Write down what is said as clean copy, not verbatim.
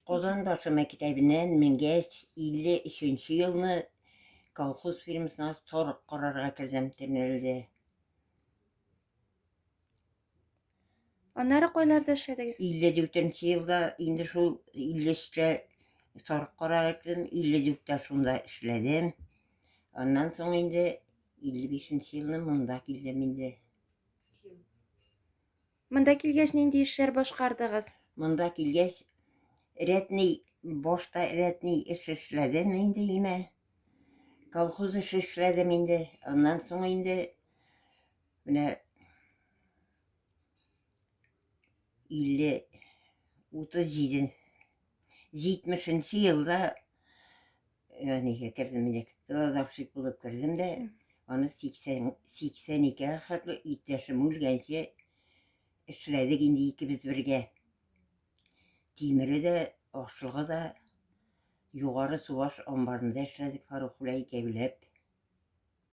Казан башы мәктәбеннән менгәч, 53 нче елны колхоз фирмасына сарык карарга кердем Тернәледә. Аннары кайларда эшләдегез? 54 нче елда инде шул 53-тә сарык карарга кердем, 54-тә шунда эшләдем. Аннан соң инде 55 нче елны монда килдем инде. Монда килгәч нинди эшләр башкардыгыз? Монда килгәч, рәтни, башта рәтни эш эшләдем инде имә. Колхоз эше эшләдем инде. Аннан соң инде менә 50 37 70 елда нигә кердем инде, кладовщик булып кердем дә, аны 80 82 хәтле иптәшем үлгәнче эшләдек инде икебез бергә. Тимере дә, ашлыгы да Югары Субаш амбарында эшләдек Фарух белән икәүләп.